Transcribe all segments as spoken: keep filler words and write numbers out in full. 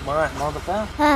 ماڭا، ماڭدۇق ھە؟ ھە.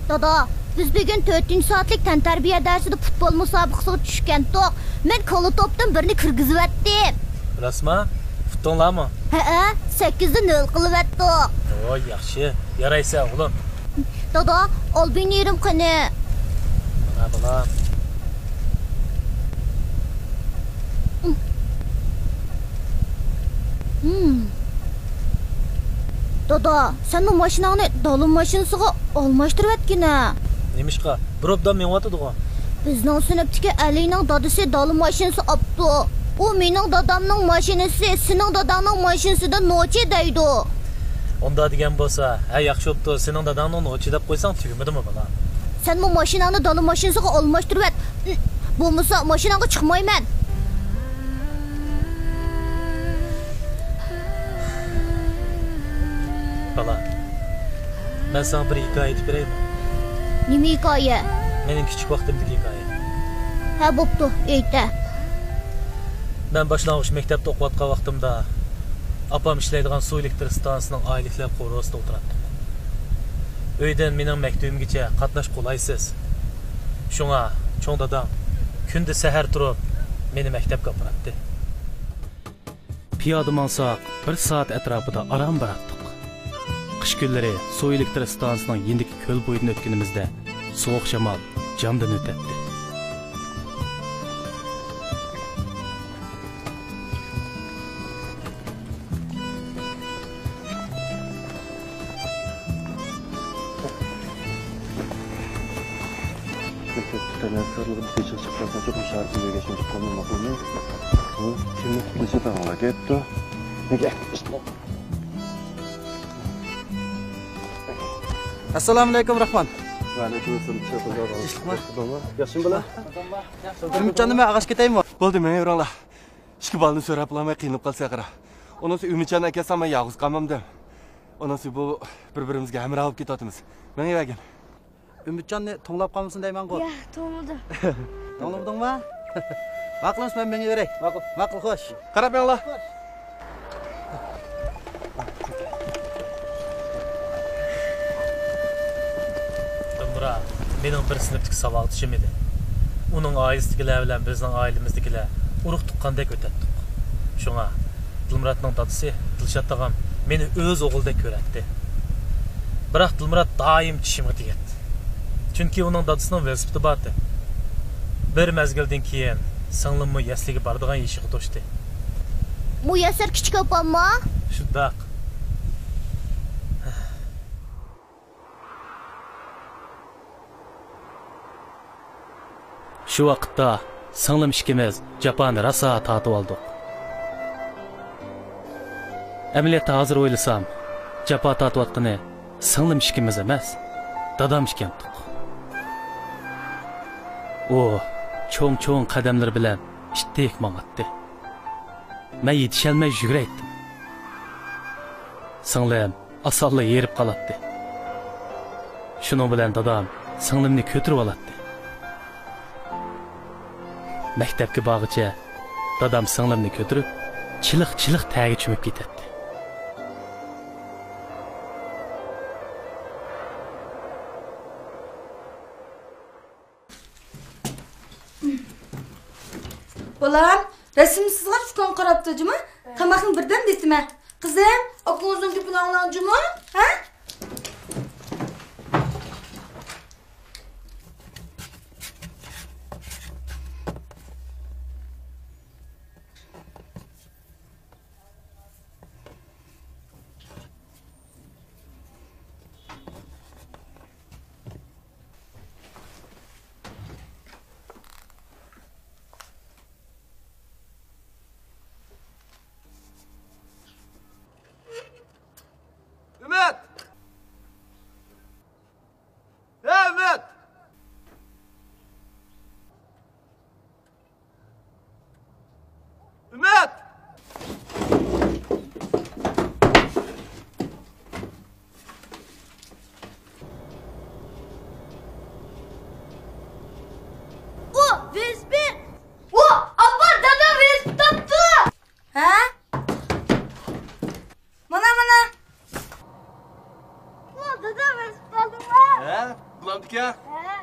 دادا، بىز بۈگۈن تۆتىنچى سائەتلىك تەنتەربىيە دەرسىدە پۇتبول مۇسابىقىسىغا چۈشكەنتۇق. مەن كالا توپتىن بىرنى كىرگۈزۈۋەتتىم. راستما؟ ئۇتتۇڭلارمۇ؟ ھەئە، سەككىزدە نۆل قىلىۋەتتۇق. ۋوي، ياخشى. يارايسەن، ئوغلۇم. دادا، ئالبىنى يېرىم قېنى؟ مانا، بالام. ھىم. دادا، سەن بۇ ماشىناڭنى دالا ماشىنىسىغا ئالماشتۇرۇۋەتكىنە. نېمىشقا؟ بىر ئوبدان مېڭىۋاتىدىغۇ. بىزنىڭ سىنىپتىكى ئەلىنىڭ دادىسى دالا ماشىنىسى ئاپتۇ. ئۇ مېنىڭ دادامنىڭ ماشىنىسى سېنىڭ داداڭنىڭ ماشىنىسىدىن نوچى دەيدۇ. ئۇنداق دېگەن بولسا، ھە، ياخشى بوپتۇ، سېنىڭ داداڭنىڭ نوچى دەپ قويساڭ تۈگىمىدىمۇ، بالام؟ سەنمۇ ماشىناڭنى دالا ماشىنىسىغا ئالماشتۇرۇۋەت. بولمىسا ماشىناڭغا چىقمايمەن. بالا، مەن ساڭا بىر ھېكايە ئېيتىپ بېرەيمۇ؟ نېمە ھېكايە؟ مېنىڭ كىچىك ۋاقتىمدىكى ھېكايە. ھە، بوپتۇ، ئېيتە. مەن باشلانغۇچ مەكتەپتە ئوقۇۋاتقان ۋاقتىمدا ئاپام ئىشلەيدىغان سۇ ئېلېكتر ئىستانسىسىنىڭ ئايلىكلەر قورۇسىدا ئولتۇراتتىم. ئۆيدىن مېنىڭ مەكتىۋىمگىچە قاتناش قولايسىز. شۇڭا چوڭ دادام كۈندە سەھەر تۇرۇپ مېنى مەكتەپكە ئاپىراتتى. پىيادە ماڭساق، بىر سائەت ئەتراپىدا ئاران باراتتۇق. قىش كۈنلىرى سۇ ئېلېكتر ئىستانسىسىنىڭ يېنىدىكى كۆل بويىدىن ئۆتكىنىمىزدە، سوغۇق شامال جامدىن ئۆتەتتى. ئەسسالامۇئەلەيكۇم، راخمان. ۋەئەلەيكۇم ئەسسالام. ياخشىمۇ، بالا؟ ئۈمىدجان، نېمە، ئاغاچ كېتەيمۇ؟ بولدى، مېڭىۋېرىڭلار. ئىككى بالىنى سۆرەپ بولالماي قىينىلىپ قالسا قارا. ئۇنىسى ئۈمىدجاننى ئەكەلسەم، مەن يالغۇز قالمامدىم. ئۇنىسى بۇ بىر-بىرىمىزگە ھەمراھ بولۇپ كېتىۋاتىمىز. مېڭىۋەرگىن. ئۈمىدجاننى توڭلاپ قالمىسۇن دەيمەنغۇ. ياق، توڭلىدىم. توڭلىمىدىڭما؟ ماقۇل، مەن مېڭىۋېرەي. ماقۇل. ماقۇل، خوش. قاراپ مېڭىڭلار. دىلمۇرات مېنىڭ بىر سىنىپتىكى ساۋاقدىشىم ئىدى. ئۇنىڭ ئائىلىسىدىكىلەر بىلەن بىزنىڭ ئائىلىمىزدىكىلەر ئۇرۇق تۇغقاندەك ئۆتەتتۇق. شۇڭا دىلمۇراتنىڭ دادىسى دىلشات تاغام مېنى ئۆز ئوغلىدەك كۆرەتتى. بىراق دىلمۇرات دائىم چىشىمغا تېگەتتى. چۈنكى ئۇنىڭ دادىسىنىڭ ۋېلىسىپىتى بارتى. بىر مەزگىلدىن كېيىن سىڭلىممۇ يەسلىگە بارىدىغان يېشىغا توشتى. مۇيەسسەر كىچىك ئاپامما؟ شۇنداق. شۇ ۋاقىتتا سىڭلىم ئىككىمىز جاپانى راسا تارتىۋالدۇق. ئەمەلىيەتتە ھازىر ئويلىسام، جاپا تارتىۋاتقىنى سىڭلىم ئىككىمىز ئەمەس، دادام ئىكەنتۇق. ئۇ چوڭ-چوڭ قەدەملىرى بىلەن ئىتتىك ماڭاتتى. مەن يېتىشەلمەي يۈگۈرەيتتىم. سىڭلىم ئاسانلا ھېرىپ قالاتتى. شۇنىڭ بىلەن دادام سىڭلىمنى كۆتۈرۈۋالاتتى. مەكتەپكە بارغىچە دادام سىڭلىمنى كۆتۈرۈپ، چىلىق-چىلىق تەرگە چۆمۈپ كېتەتتى. بالام، رەسىم سىزغاچ ئۇكاڭ قاراپتۇ جۇمۇ. تاماقنى بىردەم دېتىمە. قىزىم، ئاكىڭىزنىڭ گېپىنى ئاڭلاڭ جۇمۇ. ھە؟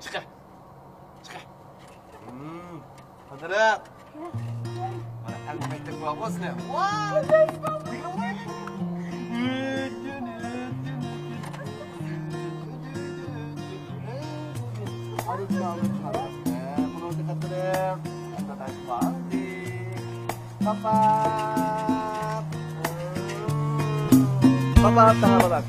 چىقە. چىقە. ھىم. قىدىرىق. مانا، ھەممە مەكتەپ بار بولسىلەر. ۋاي! بۇنىڭ دىققەتلىرى. پاپا. پاپا، تاغا بولار.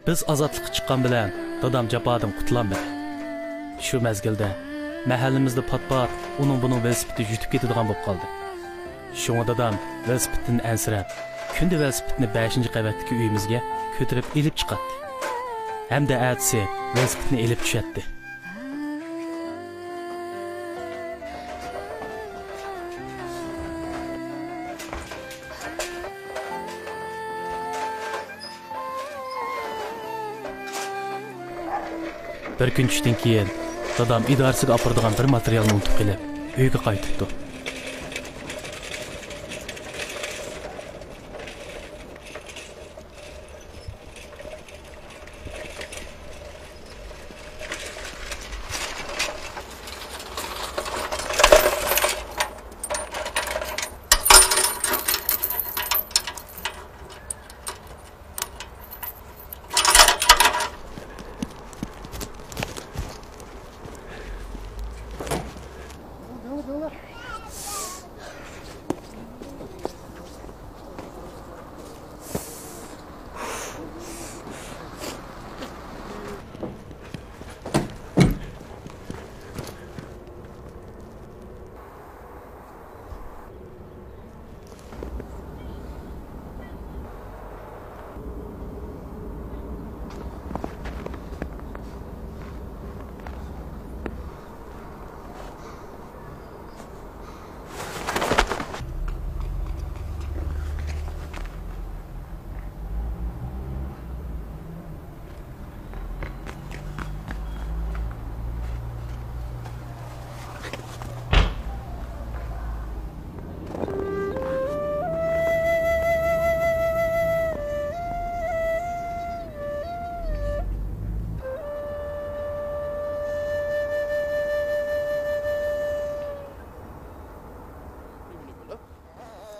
بىز ئازادلىققا چىققان بىلەن دادام جاپادىن قۇتۇلالمىدى. شۇ مەزگىلدە مەھەللىمىزدە پات-پات ئۇنىڭ-بۇنىڭ ۋېلىسىپىتى يۈتۈپ كېتىدىغان بولۇپ قالدى. شۇڭا دادام ۋېلىسىپىتتىن ئەنسىرەپ، كۈندە ۋېلىسىپىتنى بەشىنچى قەۋەتتىكى ئۆيىمىزگە كۆتۈرۈپ ئېلىپ چىقاتتى. ھەمدە ئەتىسى ۋېلىسىپىتنى ئېلىپ چۈشەتتى. بىر كۈن چۈشتىن كېيىن دادام ئىدارىسىگە ئاپىرىدىغان بىر ماتېرىيالنى ئۇنتۇپ قېلىپ، ئۆيگە قايتىپتۇ.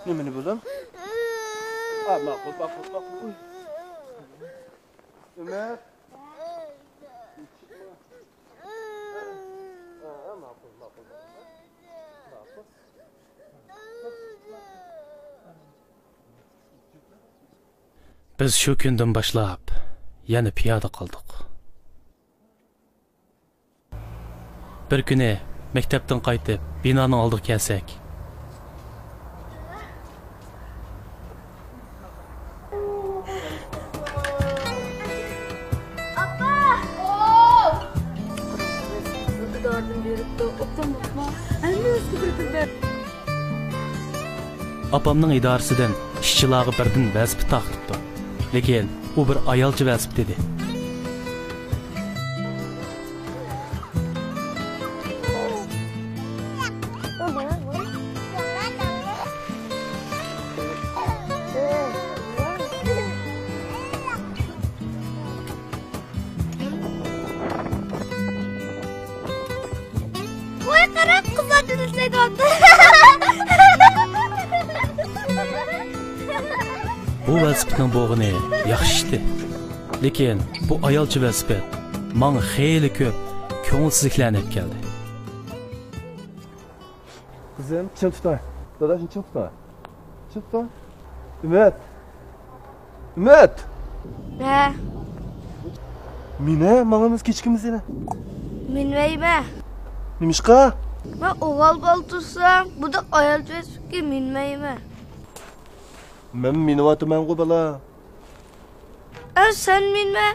نېمىنى بولدۇم؟ ھا، ماقۇل، ماقۇل، ماقۇل. ئۆمەر. ھا، ھا، ماقۇل، ماقۇل، ماقۇل. ماقۇل. بىز شۇ كۈندىن باشلاپ يەنە پىيادە قالدۇق. بىر كۈنى مەكتەپتىن قايتىپ، بىنانىڭ ئالدىغا كەلسەك. ئاپا! ئوو! دارىدىن بېرىپتۇ، ئوبدان بوپتۇ. ھەممىمىزگە بىر بىر بەر. ئاپامنىڭ ئىدارىسىدىن ئىشچىلارغا بىردىن ۋېلىسىپىت تارقىتىپتۇ. لېكىن ئۇ بىر ئايالچە ۋېلىسىپىت ئىدى. ۋاي، قاراڭ، قىزلار جىنسلەيدىغان. بۇ ۋېلىسىپىتنىڭ بولغىنى ياخشى ئىشتى. لېكىن بۇ ئايالچە ۋېلىسىپىت ماڭا خېلى كۆپ كۆڭۈلسىزلىكلەرنى ئەپ كەلدى. قىزىم، چىڭ تۇتۇڭ. دادا، شۇنى چىڭ تۇتۇڭ. چىڭ تۇتۇڭ. ئۈمىد! ئۈمىد! ھە؟ مىنە، ماڭىمىز كېچىكىمىز يەنە. مىنمەيمەن. نېمىشقا؟ مەن ئوغۇل بالا تۇرسام، بۇنداق ئايال ۋېلىسىپىتكە مىنمەيمەن. مەن مىنىۋاتىمەنغۇ، بالا. ئە، سەن مىنمە،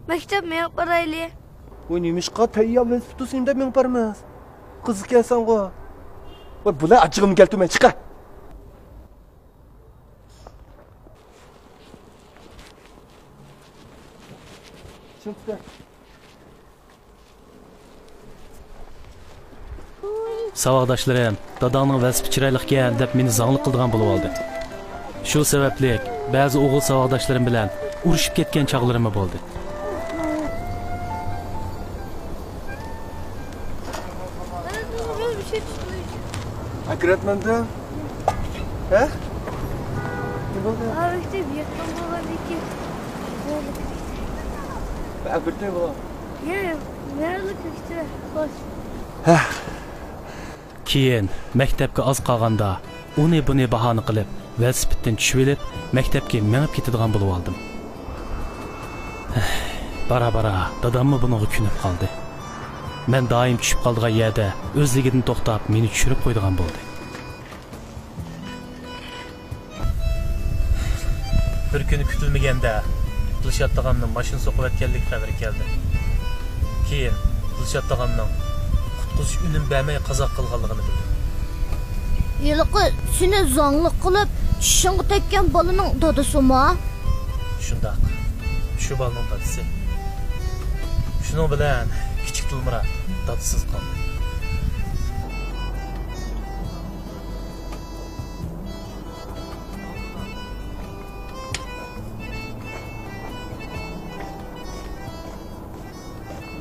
مەكتەپ مېڭىپ بارايلى. ۋاي، نېمىشقا تەييار ۋېلىسىپىت تۇرسۇن دەپ مېڭىپ بارىمىز؟ قىزىق ئىكەنسەنغۇ. ۋاي، بۇلار ئاچچىقىمنى كەلتۈرمەي چىقە. چىڭ تۇتە. ساۋاقداشلىرىم داداڭنىڭ ۋېلىسىپىتى چىرايلىقكەن دەپ مېنى زاڭلىق قىلىدىغان بولۇۋالدى. شۇ سەۋەبلىك بەزى ئوغۇل ساۋاقداشلىرىم بىلەن ئۇرۇشۇپ كەتكەن چاغلىرىممۇ بولدى. ئەكىرەتمەمدۇ؟ ھە؟ نېمە بولدى؟ ئەكىرتەي بۇ. يا، يا، مەنلا كۆكتە، خوش. ھە. كېيىن مەكتەپكە ئاز قالغاندا ئۇنى بۇنى باھانە قىلىپ، ۋېلىسىپىتتىن چۈشۈۋېلىپ، مەكتەپكە مېڭىپ كېتىدىغان بولۇۋالدىم. بارا-بارا داداممۇ بۇنىڭغا كۆنۈپ قالدى. مەن دائىم چۈشۈپ قالىدىغان يەردە ئۆزلۈكىدىن توختاپ مېنى چۈشۈرۈپ قويىدىغان بولدى. بىر كۈنى كۈتۈلمىگەندە دىلشات تاغامنىڭ ماشىنا سوقۇۋەتكەنلىك خەۋىرى كەلدى. كېيىن دىلشات تاغامنىڭ قۇتقۇزۇش ئۈنۈم بەرمەي قازا قىلغانلىقىنى بىلدىم. ھېلىقى سېنى زاڭلىق قىلىپ چىشىڭغا تەگكەن بالىنىڭ دادىسىمۇ؟ شۇنداق، شۇ بالىنىڭ دادىسى. شۇنىڭ بىلەن كىچىك دىلمۇرات دادىسىز قالدى.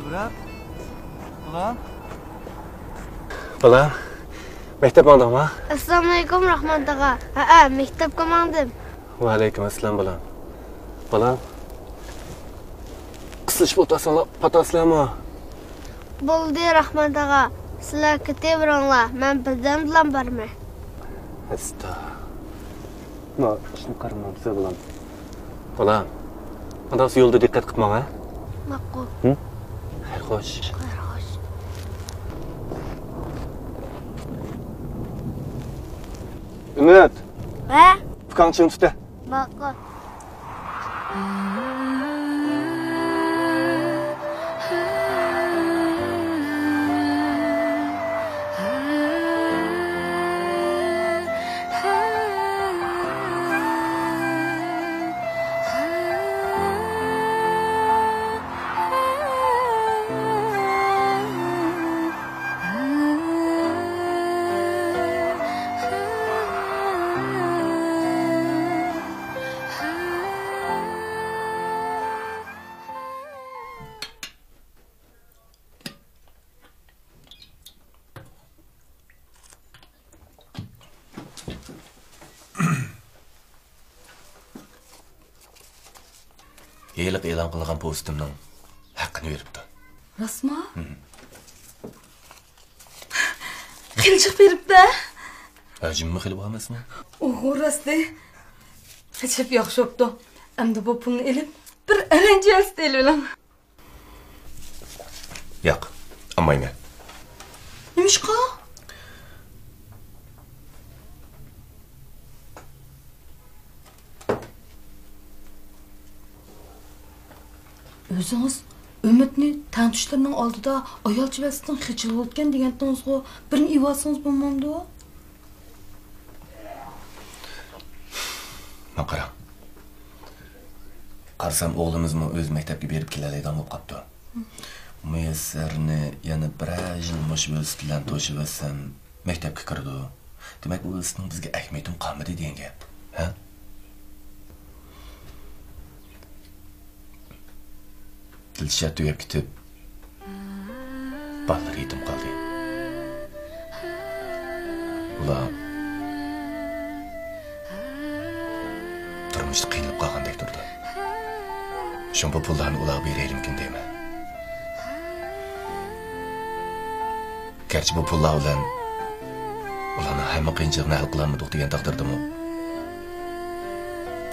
زۇمرەت، بالام. بالام، مەكتەپ ماڭدىڭما؟ ئەسسالامۇئەلەيكۇم، راھمان تاغا. ھەئە، مەكتەپكە ماڭدىم. ۋەئەلەيكۇم ئەسسالام، بالام. بالام، قىسىلىشىپ ئولتۇرساڭلار پاتاسىلەرمۇ؟ بولدى، راھمان تاغا، سىلەر كېتىۋېرىڭلار، مەن بىردەمدىلا بارىمەن. ئەستا. ما، ئىشنى قارىمامسىز، بالام؟ بالام، ئانداقسا يولدا دىققەت قىلىپ ماڭ، ھە؟ ماقۇل. ھە؟ خەير خوش. خەير خوش. ئۈمىد! ھە؟ ئۇكاڭنى چىڭ تۇت، ھە؟ ماقۇل. ھېلىقى ئېلان قىلغان پوۋېستىمنىڭ ھەققىنى بېرىپتۇ. راستمۇ؟ ھىم. خېلى جىق بېرىپتۇ. ھەجىممۇ خېلى بار ئەمەسمۇ؟ ئوھو، راستى. ئەجەب ياخشى بوپتۇ. ئەمدى بۇ پۇلنى ئېلىپ، بىر ئەلەنچە ئەلسىتە ئېلىۋېلىڭ. ياق، ئالمايمەن. نېمىشقا؟ ئۆزىڭىز ئۈمىدنى تەڭتۇشلىرىنىڭ ئالدىدا ئايالچە ۋەسىيەتتىن خىجىل بولىدىكەن دېگەنتىڭىزغۇ، بىرنى ئېلىۋالسىڭىز بولمامدۇ؟ ماڭا قاراڭ. قارىسام، ئوغلىمىزمۇ ئۆزى مەكتەپكە بېرىپ كېلەلەيدىغان بولۇپ قاپتۇ. مۇيەسسەرنى يەنە بىرەر يىل مۇشۇ ۋېلىسىپىت بىلەن توشۇۋەتسەم، مەكتەپكە كىرىدۇ. دېمەك، ئۇ ۋېلىسىپىتنىڭ بىزگە ئەھمىيىتىمۇ قالمىدى دېگەن گەپ، ھە؟ دىلشات تۈگەپ كېتىپ، بالىلىرى يېتىم قالدى. ئۇلار تۇرمۇشتا قىينىلىپ قالغاندەك تۇرىدۇ. شۇڭا بۇ پۇللارنى ئۇلارغا بېرەيلىمىكىن دەيمەن. گەرچە بۇ پۇللار بىلەن ئۇلارنىڭ ھەممە قىيىنچىلىقىنى ھەل قىلالمىدۇق دېگەن تەقدىردىمۇ،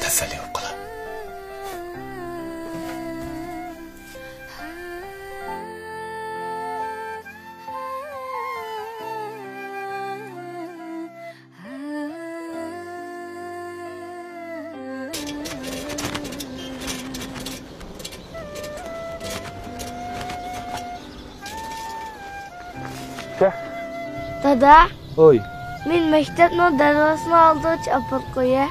تەسەللى بولۇپ قالا. دادا. ھوي. مېنى مەكتەپنىڭ دەرۋازىسىنىڭ ئالدىغىچە ئاپىرىپ قويە.